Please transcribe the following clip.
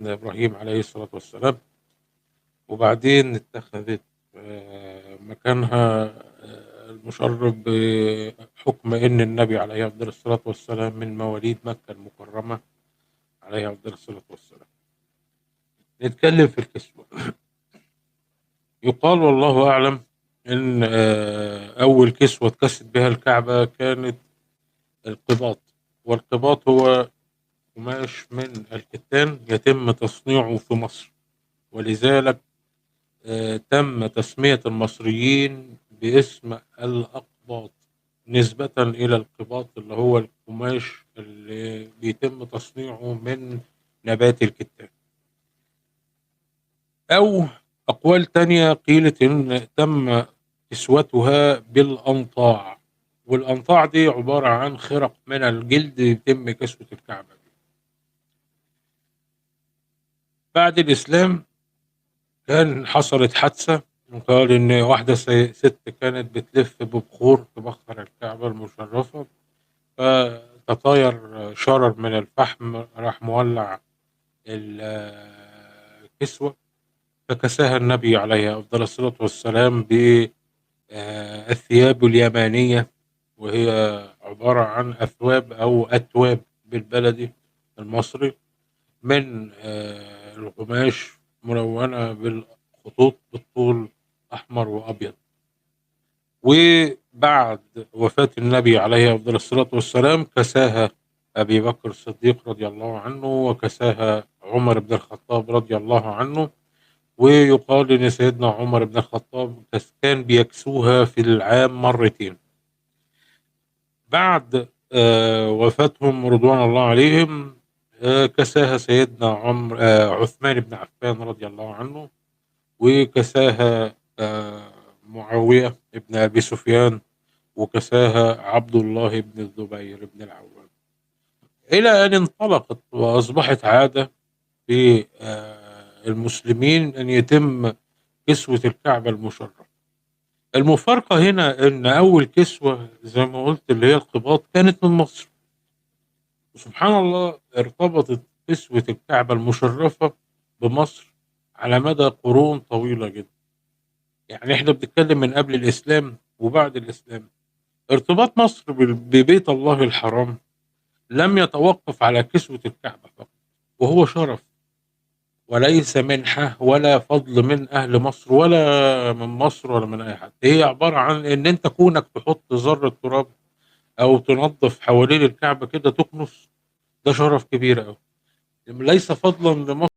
إبراهيم عليه الصلاة والسلام، وبعدين اتخذت مكانها المشرف بحكم إن النبي عليه أفضل الصلاة والسلام من مواليد مكة المكرمة عليه أفضل الصلاة والسلام. نتكلم في الكسوة. يقال والله أعلم إن أول كسوة اتكست بها الكعبة كانت القباط، والقباط هو قماش من الكتان يتم تصنيعه في مصر، ولذلك تم تسمية المصريين باسم الأقباط نسبة إلى القباط اللي هو القماش اللي بيتم تصنيعه من نبات الكتان. أو أقوال تانية قيلت إن تم كسوتها بالأنطاع، والأنطاع دي عبارة عن خرق من الجلد يتم كسوة الكعبة دي. بعد الإسلام كان حصلت حادثة، قال إن واحدة ست كانت بتلف ببخور تبخر الكعبة المشرفة، فتطاير شرر من الفحم راح مولع الكسوة، فكساها النبي عليه أفضل الصلاة والسلام بالثياب اليمانية، وهي عبارة عن أثواب أو أتواب بالبلدي المصري من القماش ملونة بالخطوط بالطول أحمر وأبيض. وبعد وفاة النبي عليه أفضل الصلاة والسلام كساها أبي بكر الصديق رضي الله عنه، وكساها عمر بن الخطاب رضي الله عنه. ويقال إن سيدنا عمر بن الخطاب كان بيكسوها في العام مرتين. بعد وفاتهم رضوان الله عليهم كساها سيدنا عمر عثمان بن عفان رضي الله عنه، وكساها معاوية بن أبي سفيان، وكساها عبد الله بن الزبير بن العوام، إلى أن انطلقت وأصبحت عادة في المسلمين أن يتم كسوة الكعبة المشرفة. المفارقة هنا أن أول كسوة زي ما قلت اللي هي القباط كانت من مصر، وسبحان الله ارتبطت كسوة الكعبة المشرفة بمصر على مدى قرون طويلة جدا. يعني احنا بنتكلم من قبل الإسلام وبعد الإسلام. ارتباط مصر ببيت الله الحرام لم يتوقف على كسوة الكعبة فقط، وهو شرف وليس منحة ولا فضل من أهل مصر ولا من مصر ولا من أي حد. هي عبارة عن إن أنت كونك تحط ذرة تراب أو تنظف حوالين الكعبة كده تكنس، ده شرف كبير أوي، ليس فضلا لمصر.